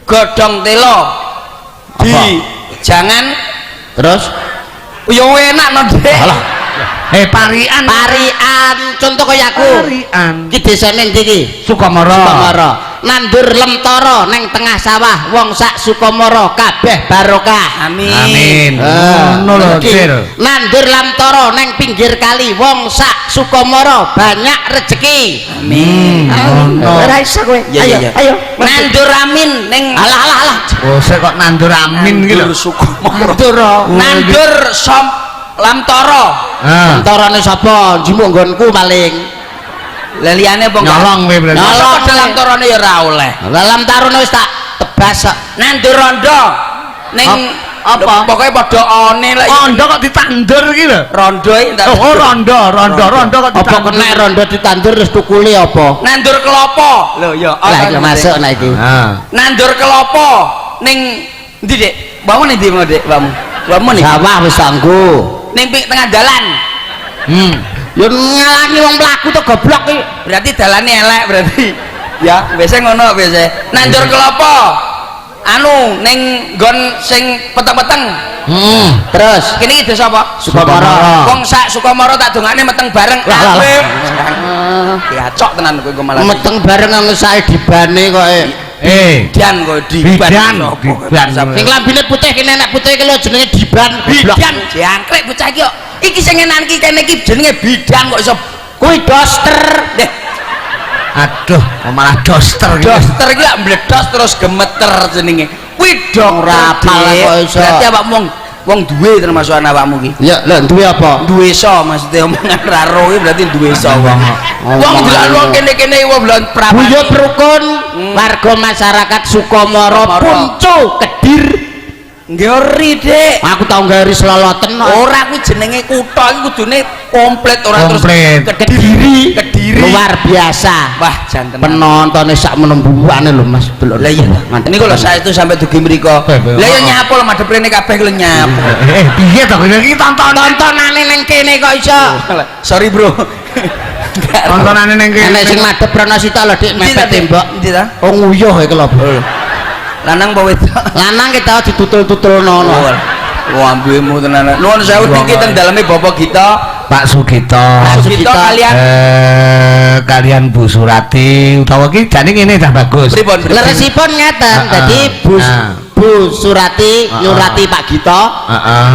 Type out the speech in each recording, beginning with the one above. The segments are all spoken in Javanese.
Godhong telo di Apa? jangan. Terus? Yo enak no, Dek. Alah. Eh, parian. Parian, contoh kaya aku. Parian. Iki desane ndi iki? Sukamara. Sukamara. Nandur lemtara neng tengah sawah, wong sak Sukamara kabeh barokah. Amin. Amin. Ah. Ngono lho, Iki, Cil. nandur lamtara neng pinggir kali, wong sak Sukamara banyak rezeki. Amin. Ngono. Ora iso kowe. Iya, Ayo, iya. ayo. Nandur amin ning Alah, alah, alah. Oh, sik kok nandur amin iki lho. Nandur Sukamara. Nandur. Nandur som lamtara. Ah. Lamtarane sapa? Jimuk nggonku paling. Lah liyane apa enggak? Nyolong kowe berarti. Nyolong. Padha lamtarane ya ora oleh. Lah lamtarane wis tak tebas kok. Nandur rondo ning Apa? Pokoke padha one lek Rondo kok ditandur iki lho. Rondo iki tak- Oh, rondo, rondo, rondo kok Apa ditandur. kena rondo ditandur terus tukule apa? Nandur kelopo. Lho ya, Lah iki masuk nah iki. Ah. Nandur kelopo ning ndi, Dik? Mbakmu ning ndi mau, Dik? Mbakmu. Mbakmu ning Sawah wis tanggo. Ning tengah dalan. Ya ngalangi wong mlaku to, goblok iki. Berarti dalane elek berarti. Ya, biasa ngono biasa. Nandur kelopo. Anu ning nggon sing peteng-peteng. Terus? Kene iki desa apa? Sukamara. Wong sak Sukamara tak dongane meteng bareng. Lah, lah, lah. Amin. Diacok tenan kowe kok malah. Meteng bareng nang sae dibane kok. Eh, Bidan kowe diban. Bidan, Sopo? bidan. Sing lambene putih ki, nenek putih ki lho jenenge diban. Goblok. Bidan jangkrik bocah iki kok. Iki sing enan iki kene iki jenenge bidan kok iso Kuwi doster. Deh, Aduh, kok malah doster iki. Doster iki lak mbledos terus gemeter jenenge. Kuwi dokter. Ora apal Dik. kok iso. Berarti awakmu wong wong duwe termasuk awakmu ki. Ya, lho duwe apa? Duwe so maksudnya omongan raro iki berarti duwe so. Wong Wong delok wong kene-kene wong belon prawan. Guyub rukun warga masyarakat Sukamara Sukamara. Puncu Kedir. Ngeri, Dik. Aku tau gawe seloloten kok. Ora, kuwi jenenge kutha iki kudune komplit, ora terus Komplit. Kediri. Kediri. Luar biasa. Wah, janten. Penontone sak menembuane lho, Mas. Delok. Lah iya. Ngantek. Niku lho saestu sampe dugi mriko. Eh, eh, Lah ya oh. nyapo lho madhep rene kabeh lho nyapo. Eh, piye to iki tontonan? Tontonane ning kene kok iso. Sorry, Bro. Tontonane ning kene. Enek sing madhep rono sitok lho, Dik, Endi mepet ta, Dik? tembok. Endi ta? Oh, nguyuh iki lho. Lanang apa wedok? Lanang kita ditutul-tutulno ngono. Wah, ambemu tenan. Nuwun sewu niki teng daleme Bapak Gita. Pak Sugito. Pak Sugito Sugito. kalian Kalian Bu Surati utawa ki jane ngene dah bagus. Pripun? Pripun? Leresipun ngeten, dadi Bu Bu Surati nyurati Pak Gito, Heeh.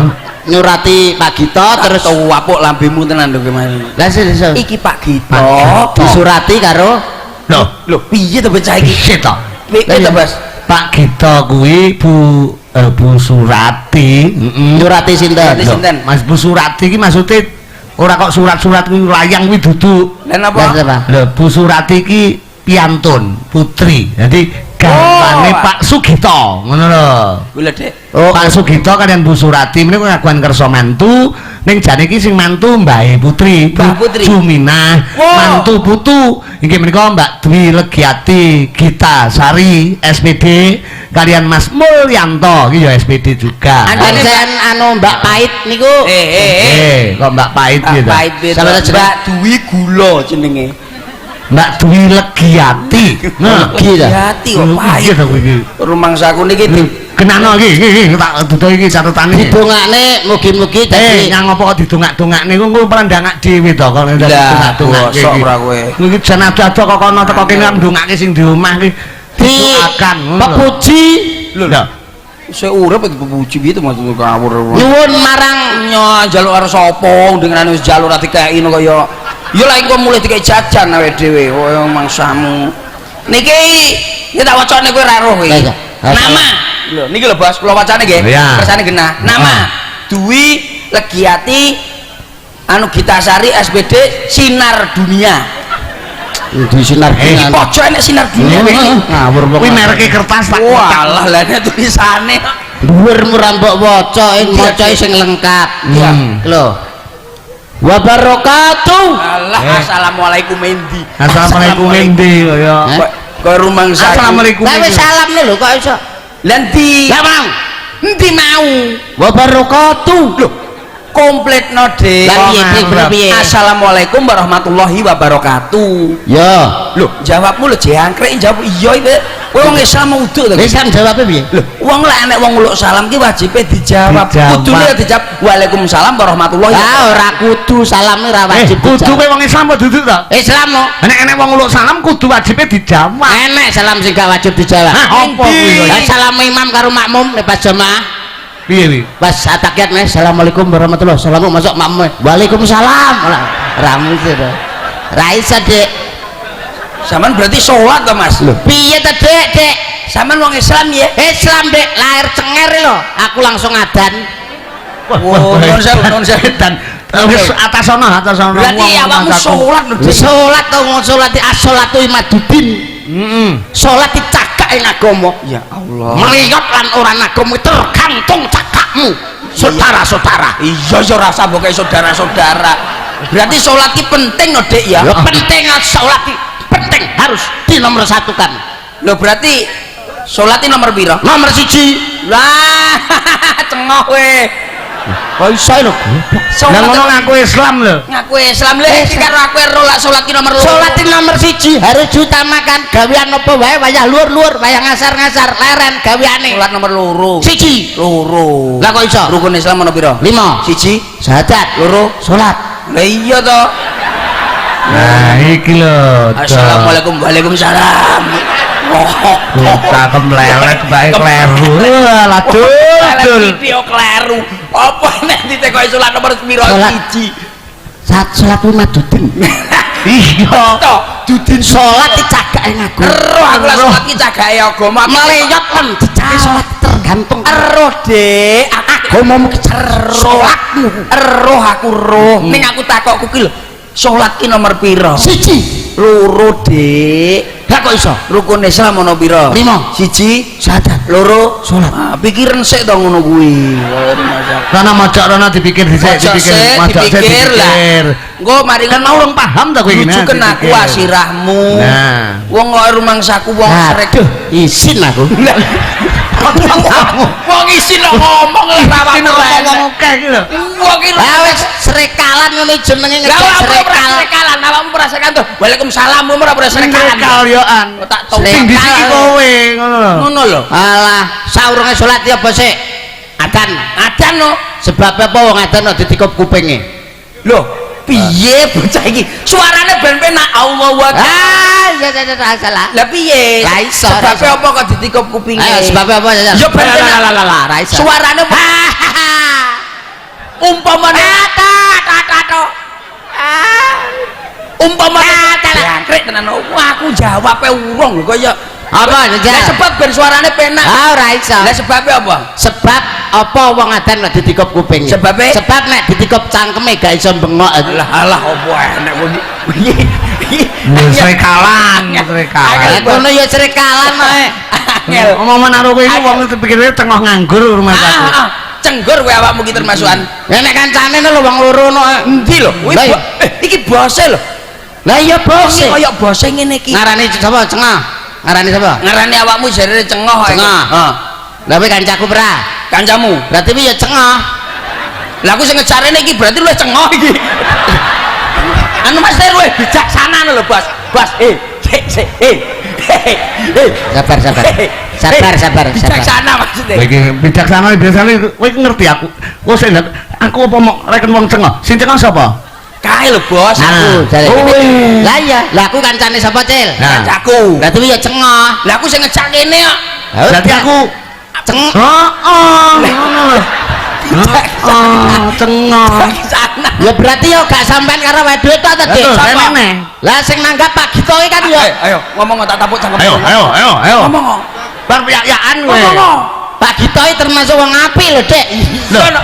nyurati Pak Gito Terus terus wapuk lambemu tenan lho gimana. lah sih sih. Iki Pak Gito. Pak Gito. Disurati karo Loh, Lho, piye to bocah iki? piye to? Piye to, Bos? Pak Gito kuwi Bu Surati, heeh. Nyurati sinten? Nyurati sinten? Mas Bu Surati iki maksude ora kok surat-surat kuwi layang kuwi dudu. Lah napa? Lah siapa? Lho, Bu Surati iki piantun, putri. Jadi garwane Oh. Pak Sugito, ngono lho. Kuwi lho, Dik. Oh, Pak Sugito kalian Bu Surati menika ngakuan kersa mantu, ning jane iki sing mantu Mbahe Putri, Mbah Bu Putri. Juminah, Wow. mantu putu inggih menika Mbak Dwi Legiati Gita Sari SPD kalian Mas Mulyanto iki ya SPD juga. Anda- Pancen anu Mbak Pait niku. Eh, eh, eh. Eh, kok Mbak Pait Mbak gitu. Pait piye to? Sampe jeneng- Mbak Dwi Gula jenenge. Mbak Dwi Legiati. Nah, Legi ta? Hati kok pait. Iya to kuwi iki. Rumangsaku niki di Kenano iki, iki iki tak duduh iki catetane. Didongakne mugi-mugi Eh, dadi nyang apa kok didongak-dongakne ku engko prandangak dhewe to kok Lah, didongak-dongake. bosok ora kowe. Iki jan ado-ado kok kono teko kene ndongake sing di omah iki di didoakan ngono lho. pepuji. Lho. Sik urip dipuji piye to maksudku ngawur. Nyuwun marang Nyo njaluk karo sapa dengenane wis jaluk ora dikeki ngono kaya ya lah engko mulih dikeki jajan awake dhewe kaya mangsamu. Niki iki tak wacane kowe ora roh Lah, iki. iya. Nama. Lho niki lho Bos, kula wacane nggih. Iya. Kersane genah. Nama Dwi Legiati anu Gitasari SPD Sinar Dunia. Di sinar Eh, dunia. Pojok enek Sinar Dunia iki. Ngawur Kuwi mereke kertas tak. Walah lah nek tulisane. Dhuwur murah mbok waca, maca sing lengkap. Iya. Lho. Wa barakatuh. Alah, Eh. assalamualaikum endi. Assalamualaikum endi kaya. Eh? Kok kok rumangsa. Assalamualaikum. Lah wis salam lho kok iso. Lah endi? Lah mau. Endi mau? Wa barakatuh. Lho, Kompletno, Dik. Lah piye, Dik, bener piye? Assalamualaikum warahmatullahi wabarakatuh. Yo. Loh, jawabmu lho jangkrik, jawab iya iki. Kowe wong Islam uduk to. Islam jawabnya piye? Loh, wong lek enek wong uluk salam ki wajibe dijawab. Dijawab. Kudune ya dijawab waalaikumsalam warahmatullahi Lah wabarakatuh. ora kudu, salame ora Eh, wajib. kudu dijawab. kowe wong Islam apa duduk to? Islam mo. Nek enek wong uluk salam kudu wajibe dijawab. Enek salam sing gak wajib dijawab. Hah, apa kuwi? Lah salam imam karo makmum nek pas jamaah. Piye kuwi? Pas atahiyat nih, assalamualaikum warahmatullahi wabarakatuh, masuk makmum, waalaikumsalam. Ora ramu itu to. Ra iso, Dik. Sampean berarti sholat to, Mas? Lho, piye to, Dik, Dik? Sampean wong Islam ya? Islam, Dik, lahir cenger lho. Aku langsung adan. Wah, Wah, nuwun sewu, nuwun sewu. Dan wis atas ana, atas ana. Berarti wong awakmu ngaku. sholat lho, Dik. Salat to, wong salat as-sholatu imaduddin. Heeh. Salat dicagak ing agama. Ya Allah. Mliyot lan ora agama tergantung cagakmu, saudara-saudara. Iya ya, rasa mbok saudara-saudara. Berarti sholat ki penting no, Dik, ya. Ya penting, salat ki penting, harus dinomor satukan. Loh, berarti sholat ini nomor piro? Nomor siji. Lah, cengoh we. Kok iso lho? Lah ngono ngaku Islam lho. Ngaku Islam lho iki karo aku ero lak sholat ki nomor loro. Salat ini nomor siji harus diutamakan, gawean apa wae wayah luhur-luhur, wayah ngasar-ngasar leren gaweane. Sholat nomor loro. Siji. Loro. Lah kok iso? Rukun Islam ono piro? Lima. Siji, Syahadat. loro. Salat. Lah iya to. Nah, iki lho. Assalamualaikum, waalaikumsalam. Oh. Cangkem lelet bae kleru. Walah, dul dul. Video kleru. Apa nek ditekoki salat nomor piro? Salat. Siji. Saat salat imaduddin. Iya. To, dudin. Salat dicagak ing agama. Eroh aku lah salat ki cagake agama. Mleyot lan dijawab tergantung Eroh, Dik. Aku agamamu ki salatmu. Eroh aku roh. Ning aku takokku ki lho, salat ki nomor piro? Siji. Loro, Dik. Lah kok iso? Rukun Islam ono piro? Lima. Siji, Syahadat. loro, Salat. Ah, pikiran sik to ngono kuwi. Rono mojok rono dipikir dhisik, Mojok dipikir, sik, mojok sik dipikir lah. dipikir. Engko mari Kan mau urung paham ta kowe iki. Nah, rujuken aku dipikir. asirahmu. Nah. Wong kok rumangsaku wong srek. Aduh, isin aku. Wong isin kok ngomong lah Sing awakmu. ngomong wong akeh iki lho. Wong iki Lah wis srekalan ngene jenenge Lah ngejak awakmu ora srekal. srekalan, awakmu ora srekalan tuh. Waalaikumsalam, ora ora srekalan. Srekal yo an. Oh, tak tau. Sing disiki kowe ngono lho. Ngono lho. Alah, saurunge salat ya apa sik? Adan. Adan no. Sebab apa wong adan kok ditikup kupinge? Loh, piye bocah iki? Suarane ben penak, Allahu Akbar. Ah, ya ya ya salah. Lah piye? Lah iso, Sebabe iso. apa kok ditikup kupinge? Ayo sebab apa ya? Ya ben lah penak. lah lah lah, ra iso. Suarane umpamane Ta ta ta ta. Umpamane Ah, tak lah. jangkrik tenan. Wah, aku jawabe urung lho kaya Apa, Lah Jajal? sebab ben suarane penak. Ah, ora iso. Lah sebabnya apa? Sebab apa wong adan kok ditikup kupinge? Sebabe? Sebab nek ditikup cangkeme gak iso bengok. Lah alah opo enek kok iki. Srekalan, srekalan. Lah kono ya srekalan ae. Angel. Ngomong karo kowe iki wong dipikire tengah nganggur rumah Ah, aku. ah, cenggur kowe awakmu ki termasukan. Ya nek kancane lho wong loro no. Endi lho? Kuwi Lah iya. iki bose lho. Lah iya bose. Iki kaya bose ngene iki. Ngarani sapa cengah? Ngarani sapa? Ngarani awakmu jarene cengoh kok. Cengoh. Heeh. Lah kowe kancaku pra? Kancamu. Berarti kuwi ya cengoh. Lah aku sing ngejarene iki berarti luwih cengoh iki. Anu Mas luwih bijaksana lho, Bos. Bos, eh, sik sik, eh. Eh. Sabar, sabar. Sabar, sabar, sabar. Bijaksana maksudnya. Kowe iki bijaksana biasane kowe iki ngerti aku. Kowe sing aku apa mau reken wong cengoh? Sing cengoh sapa? Kae lho, Bos. Aku jare. Kowe. Lah iya, lah aku kancane sapa, Cil? Nah. Kancaku. Berarti kuwi ya cengoh. Lah aku sing ngejak kene kok. Berarti aku cengok. heeh, ngono lho. Heeh, cengoh. Bijaksana. Ya berarti ya gak sampean karo awake dhewe to, Dik. Betul, Sapa? meneh. Lah sing nanggap Pak Gito iki kan ya Ayo, ayo ngomong tak tapuk cangkem. Ayo, ayo, ayo, ayo. Ngomong. Bar piyak-piyakan kowe. Ngomong. Pak Gito iki termasuk wong apik lho, Dik. Lho.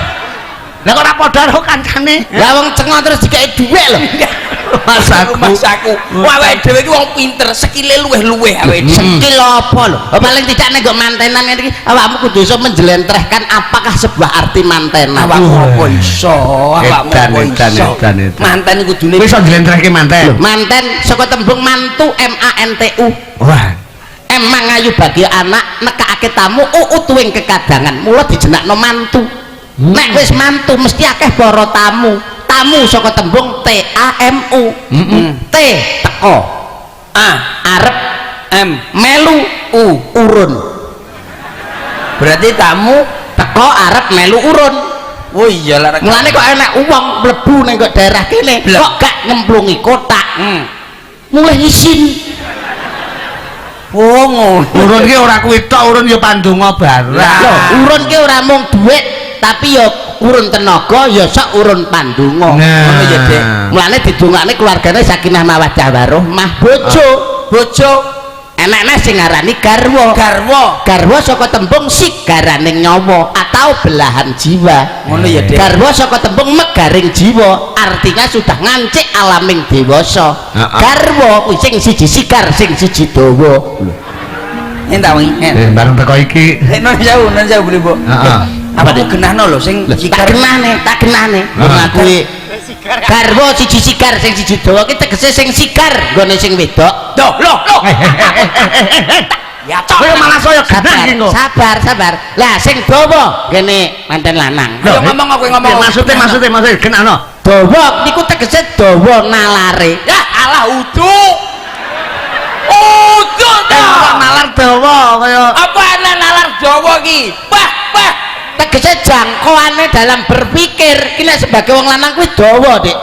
Lah kok ora padha karo kancane? Lah wong cengoh terus dikeki dhuwit lho. Mas aku. Mas aku. Wah, awake dhewe iki wong pinter, sekile luweh-luweh awake dhewe. Skill apa lho? Oh, paling tidak nek nggo mantenan ngene iki awakmu kudu iso menjelentrehkan apakah sebuah arti mantenan. Awakmu apa iso? Awakmu Edan, apa edan, iso? edan, edan. Manten kudune Kowe iso njlentrehke manten. Manten saka tembung mantu M A N T U. Wah. M mangayu bagi anak nekakake tamu u utuwing kekadangan. Mula dijenakno mantu. Nek wis mantu mesti akeh para tamu. Tamu saka tembung T A M U. T teko, A arep, M melu, U. Urun. Berarti tamu Teko, arep, melu, urun. Oh iya lah. Mulane kok enek wong mlebu ning kok daerah kene Blek. Kok gak nyemplungi kotak, mulai isin. Oh, ngono. Urun ki ora kuwi tok, urun ya pandonga barang. Lho, urun ki ora mung dhuwit, tapi ya urun tenaga, ya sok urun pandonga. Nah. Ngono ya, Dik. Mulane didongakne keluargane sakinah mawaddah warohmah. Bojo, Bojo enek-enek sing ngarani garwa. Garwa. Garwa saka tembung sigaraning nyawa atau belahan jiwa. Ngono ya, Dik. Garwa saka tembung megaring jiwa, artinya sudah ngancik alaming dewasa. Garwa kuwi sing siji sigar, sing siji dawa. Ini tak wingi. Eh, bareng teko iki. Eh, non sewu, non sewu, Bu. Heeh. Apa tuh genahno lho sing Tak sigar. genahne, tak genahne. Kuwi garwa siji sigar sing siji dawa ki tegese sing sigar nggone sing wedok. Loh, loh, loh. Ya cok. Kowe malah saya genah Sabar, iki kok. sabar, sabar. Lah sing dawa ngene manten lanang. Ayo ngomong, kowe ngomong. Maksudnya maksudnya maksudnya genahno. Dawa niku tegese dawa nalare. Ya alah, udu. Udu Eh, ta. kok nalar dawa kaya Apa ana nalar dawa ki? Wah, wah. Tegese jangkauane dalam berpikir ki nek sebagai wong lanang kuwi dawa, Dik.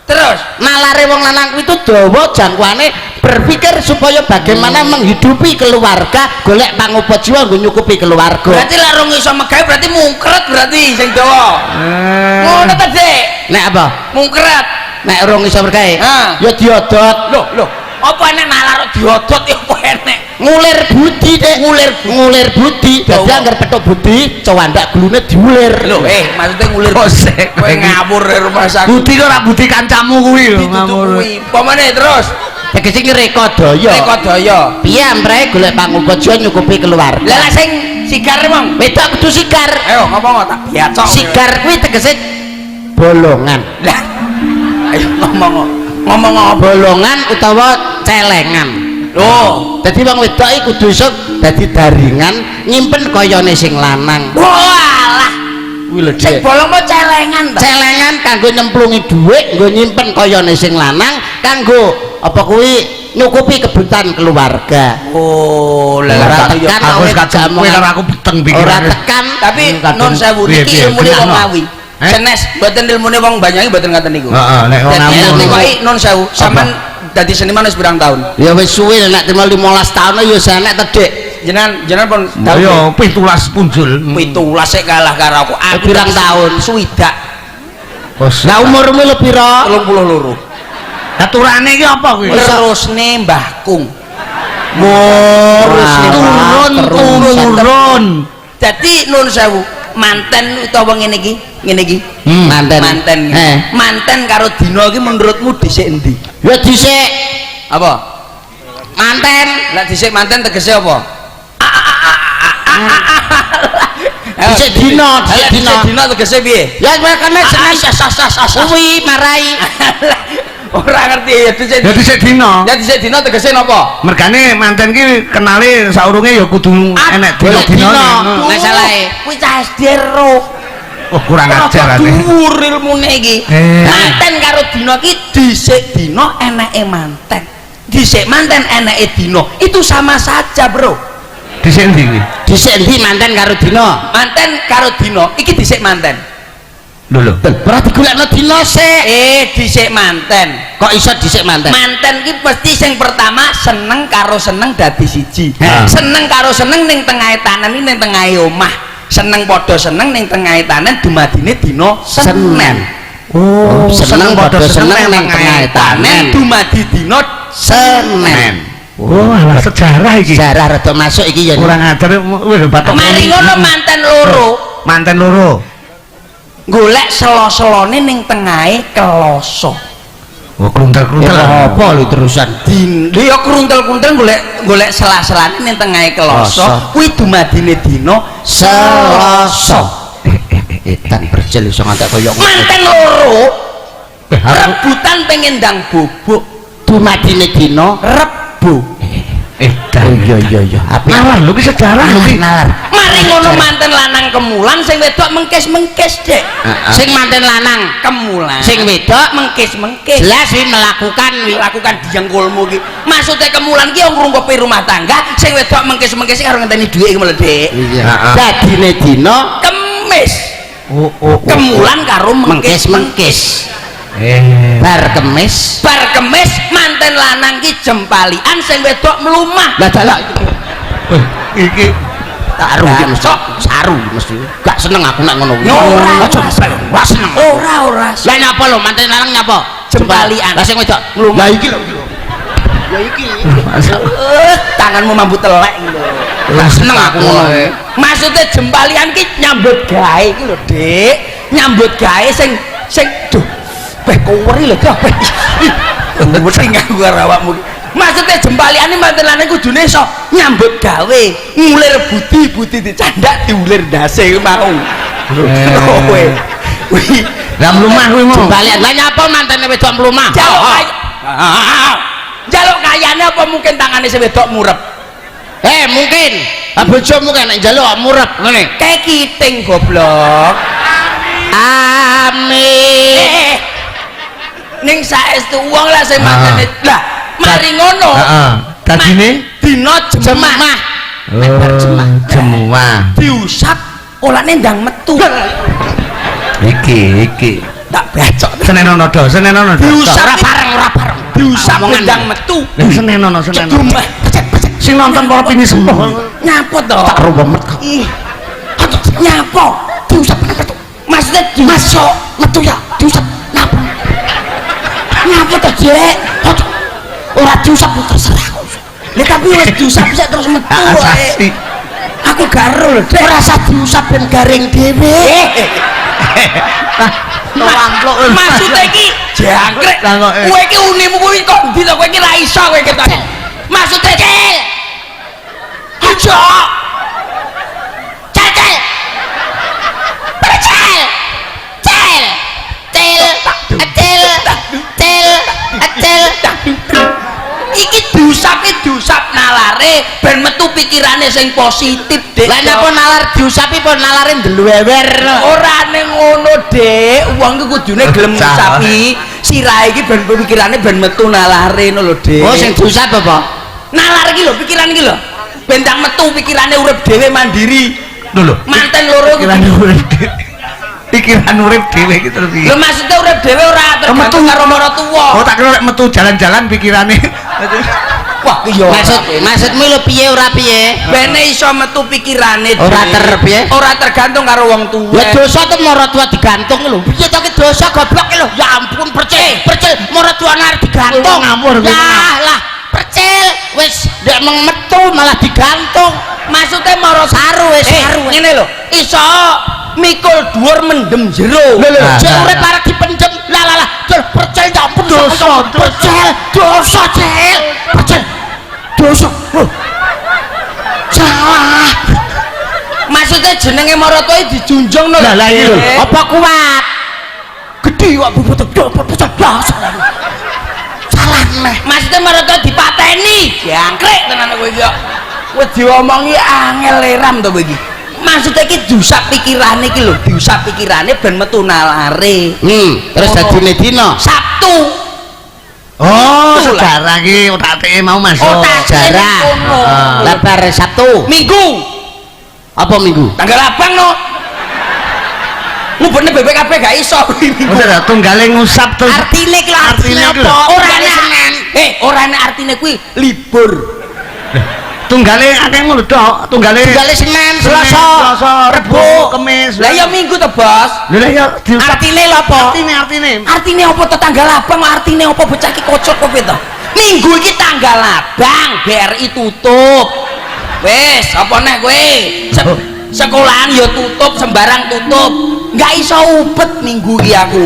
Terus Nalare wong lanang kuwi itu dawa jangkauane berpikir supaya bagaimana menghidupi keluarga, golek pangupa jiwa nggo nyukupi keluarga. Berarti lek rong iso megawe berarti mungkret, berarti sing dawa. Ngono ta, Dik? Nek apa? Mungkret. Nek urung iso mergawe Ah. ya diodot. Loh, loh. Apa enek nalar diodot ya apa enek? Ngulir budi, Dik, ngulir, ngulir budi. Dadi Dawa. angger petuk budi cewandak gulune diulir. Loh, eh, maksudnya ngulir. Kok sik Kowe ngawur e rumah sakit. Budi kok ora budi kancamu kuwi lho Ditutup ngawur. kuwi. Pamane terus Tegese iki rekodaya. Rekodaya. Piye amprehe golek pangupa jiwa nyukupi keluarga. Lah lah sing sigar mong. Wedok kudu sigar. Ayo ngomong tak biacok. Sigar kuwi tegese bolongan. Lah. Ayo ngomong. Ngomong apa? Bolongan utawa celengan. Loh. Dadi wong wedok iki kudu iso dadi daringan nyimpen kayane sing lanang. Walah. Kuwi lho, Sing Dik. bolong mau celengan ta? Celengan kanggo nyemplungi dhuwit, nggo nyimpen kayane sing lanang, kanggo apa kuwi nyukupi kebutuhan keluarga. Oh, lah Ora lah. tekan Aku wis awet kadung kowe jamongan. karo aku peteng Ora pikirane. tekan. Tapi Kadung. non sewu Piye, niki piye, ilmune wong genahno. Ngawi. Eh? Senes mboten ilmune wong Banyuwangi mboten ngaten niku. Heeh, nek wong Dadi Ngawi ilmu ngono. kok non sewu, sampean dadi seniman wis pirang tahun? Ya wis suwe, nek terima 15 tahun ya sanek to, Dik. Jenengan jenengan pun Ayo 17 punjul. 17 sik kalah karo aku. Aku Pirang tahun? 60. Lah umurmu lho pira? 32. Aturane iki apa kuwi? Terusne Mbah Kung. Terus turun turun. Dadi nun sewu, manten utawa ngene iki, ngene iki. Manten. Manten. Eh. Manten karo dina iki menurutmu dhisik endi? Ya dhisik Apa? Manten. Lah dhisik manten tegese apa? Dhisik dina, dhisik Lah, dina. Dhisik dina tegese piye? Ya makane Senin kuwi marai. Ora ngerti ya dhisik. Ya dhisik dina. Ya dhisik dina tegese napa? Mergane manten ki kenale saurunge ya kudu enek Golek dina-dina. dina. Nek salahe. Kuwi cah SD ro. Oh, kurang ajar ane. Dhuwur ilmune iki. Eh. Manten karo dina ki dhisik dina eneke manten. Dhisik manten eneke dina. Itu sama saja, Bro. Dhisik endi kuwi? Dhisik endi manten karo dina? Manten karo dina iki dhisik manten. Lho lho. Ora digolekno dina sik. Eh, dhisik manten. Kok iso dhisik manten? Manten ki mesti sing pertama seneng karo seneng dadi siji. Ha. Seneng karo seneng ning tengahe tanen iki, ning tengahe omah. Seneng padha seneng ning tengahe tanen dumadine dina Senen. Oh, Seneng padha seneng ning tengahe tanen. Dumadi dina Senen. Oh, alah, sejarah iki. Sejarah rada masuk iki ya. Kurang ajar wis batok. Mari ngono manten loro Manten loro. Golek selo-selone ning tengahe keloso. Oh, kluntel-kluntel. Ya apa lho terusan? Din, ya kruntel-kruntel golek golek sela-selane ning tengahe keloso, Kloso. Kuwi dumadine dina Selasa. Edan percil iso ngantek koyo ngono. Manten loro Eh, aku rebutan pengen ndang bubuk Dumadine dina Rebo. Eh, Oh iya iya iya. Apik. Nalar lho ki sejarah Nalar, iki. nalar. Mari Mari ngono manten lanang kemulan, sing wedok mengkis-mengkis, Dek. Sing manten lanang Kemulan. Sing wedok mengkis-mengkis. Jelas wi melakukan wi. Melakukan dijengkulmu ki. Maksudnya kemulan ki wong ngrungkepi rumah tangga, sing wedok mengkis-mengkis karo ngenteni dhuwit iki lho, Dik. Iya. Heeh. Dadine dina Kemis. Oh. Kemulan karo mengkis. Mengkis-mengkis. Eh. Bar kemis. Bar kemis manten lanang ki jempalian, sing wedok mlumah. Lah dalah. Wih, iki Saru iki mesti. Saru mesti. Gak seneng aku nek ngono kuwi. Ora, Aja ora seneng. Ora, ora. Lah nyapa lho manten lanang nyapa? Jempalian. Lah sing wedok Mlumah. Lah iki lho. Ya iki. Eh, tanganmu mambu telek lho. Gak seneng aku ngono. Maksudnya jempalian ki nyambut gawe iki lho, Dik. Nyambut gawe sing sing duh. Beh koweri lho, dah. Wedi aku karo awakmu ki. Maksudnya jempalian iki manten lanang kudune iso nyambut gawe, ngulir budi, budi dicandak diulir ndase mau. Kowe. Wih, Lah mlumah kuwi mau. Jempalian. Lah nyapa mantene wedok mlumah? Jaluk kaya. Jaluk kayane apa mungkin tangane sing wedok murep? Eh, mungkin. Ah, bojomu kan nek njaluk murep ngene. Kayak kiting, goblok. Amin. Eh, ning saestu wong lah sing mantene. Lah, mari ngono. Heeh. Dadine Dina jemah. Jemah. Oh, jemah. Diusap olane ndang metu. Iki, iki. Tak bacok. Senenono do, senenono do. Diusap. Ora bareng, ora bareng. Diusap Omongan. ndang metu. Lah senenono, senenono. Jemah. Sing nonton para pinisepuh. Nyapa to? Tak ruwemet kok. Ih. Nyapa? Diusap metu. Maksudnya dimasuk Metu ya, diusap. Napa? Nyapa to, Jek? Ora diusap terserah kok. Lah tapi wis diusap sik terus metu Hak kok. asasi. Aku gak ero lho, Dek. Ora usah diusap ben garing dhewe. Maksudnya iki jangkrik. Lah kok, eh. Kowe iki unimu kuwi kok ndi to? Kowe iki ra iso kowe iki to. Maksudnya Cil. Aja. Cel cel. Percel. Cel. Cel. Cel. Cel. Cel. Iki diusapi, diusap nalare ben metu pikirane sing positif, Dek. Lah napa nalar diusapi apa nalare ndluwewer? Ora ning ngono, Dek. Wong iki kudune gelem ngusapi sirahe iki ben pikirane ben metu nalare ngono lho, Dek. Oh, sing diusap apa? Nalar iki lho, pikiran iki lho. Ben tak metu pikirane urip dhewe mandiri. Lho lho. Manten loro kudu Pikiran urip dhewe. Pikiran urip dhewe iki terus piye? Lho maksudnya urip dhewe ora tergantung karo maratuwa. Oh, tak kira lek metu jalan-jalan pikirane. Wah, ki yo. Maksudmu lho piye ora piye? Bene iso metu pikirane Ora dhewe. piye? Ora tergantung karo wong tuwa. Ya dosa tuh maratuwa digantung lho. Piye to ki dosa goblok ki lho. Ya ampun percil, percil maratuwane arep digantung. Ngawur, Ya lah, percil wis ndek meng metu malah digantung. Maksudnya mara Saru wis, eh, saru wis. Ngene lho, iso mikul dhuwur mendem jero. Lho lho, Nah, jek nah, urip nah. arep dipendem. Lah lah lah, Cil, percil ya ampun Dosa, percil, dosa cil. Percil. Dosa. Loh. Salah. Maksudnya jenenge maratuwa dijunjung no. Lah, lah, iki lho. Apa kuat? Gedhi kok bubut percil. Ya salah. Salah neh. Maksudnya maratuwa dipateni. Jangkrik tenan kowe iki kok. Kowe diomongi angel leram to kowe iki. Maksudnya iki diusap pikirane iki lho, diusap pikirane ben metu nalare. Terus dadine dina Sabtu. Oh, Betul lah. sejarah iki otak-atike mau masuk. Otak sejarah. kono. Ah. Lah bar Sabtu. Minggu Apa Minggu? Tanggal abang no. Ngubekne BPKB gak iso minggu. Udah tunggale ngusap terus. Artine ki lho artine Artine ki lho. apa? Ora Ora enek. Senin. Eh, ora enek artine kuwi libur. Tunggale akeh ngono tok, tunggale Tunggale Senin, Selasa, Selasa, Rebo, Kamis. Lah ya Minggu to, Bos. Lha lah ya diusap. Artine lho apa? Artine artine. Artine apa to tanggal abang? Artine apa bocah iki kocok apa piye to? Minggu iki tanggal abang, BRI tutup. Wis, apa neh kowe? Sekolahan ya tutup, sembarang tutup. Nggak iso ubet minggu iki aku.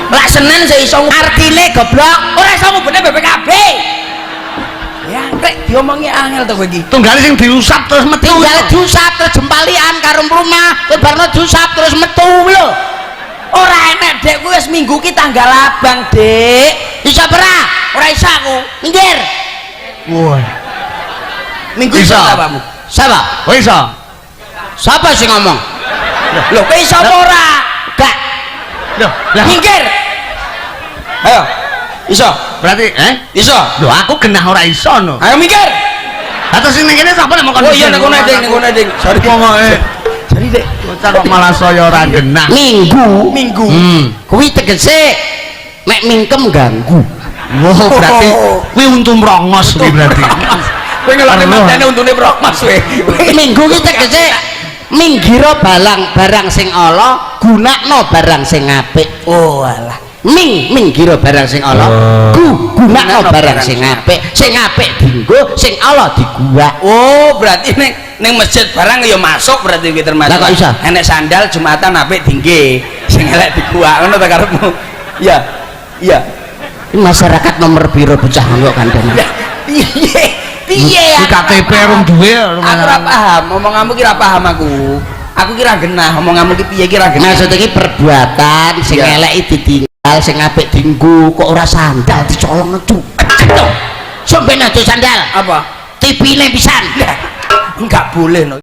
Lah Senin sih iso ngubet. Artine goblok. Ora iso ngubetne BPKB. Ya, rek diomongi angel to kowe iki. Tunggale sing diusap terus metu. Tinggal diusap terus jempalian karo rumah, terus barno diusap terus metu lho. Ora enek, Dek, kuwi wis minggu ki tanggal abang, Dek. Iso ora? Ora iso aku. Minggir. Wah. Minggu iso Iso. ta awakmu? Sapa? Oh iso. Sapa sing ngomong? Lho, kowe iso apa ora? Gak. Loh, lah. Minggir. Ayo. Iso. Berarti eh? Iso. Lho, aku genah ora iso no. Ayo minggir. Atau sing ning kene sapa nek mau Oh iya, ning kono, Ding, ning kono, Ding. Sorry. Wong eh Sorry, Dek. Bocah kok malah saya ora genah. Minggu. Minggu. Kuwi tegese mek mingkem ganggu. Wow, berarti kuwi untu mrongos kuwi berarti. Kowe ngelokne Perlu. matane untune mrongos kowe. Minggu ki tegese minggiro balang barang sing ala, gunakno barang sing apik. Oh alah. Ming minggiro barang sing ala, Oh. gu gunakno Gunakno barang barang sing sing apik. Sing apik dinggo, sing ala diguwak. Oh, berarti ning ning masjid barang ya masuk berarti kuwi termasuk. Lah, kok iso? Enek sandal Jumatan apik dingge, sing elek diguwak, ngono ta karepmu? Iya. Iya. Ini masyarakat nomor piro bocah ngono kandhane? Lah, piye? Piye Di KTP rung duwe. Aku ora paham, omonganmu ki ora paham aku. Aku kira genah, omonganmu ki piye ki ora genah. Maksud iki perbuatan sing elek ditinggal, sing apik dinggo, kok ora sandal dicolong ngecu. Sampeyan aja sandal. Apa? TV-ne pisan. Lah, enggak boleh no.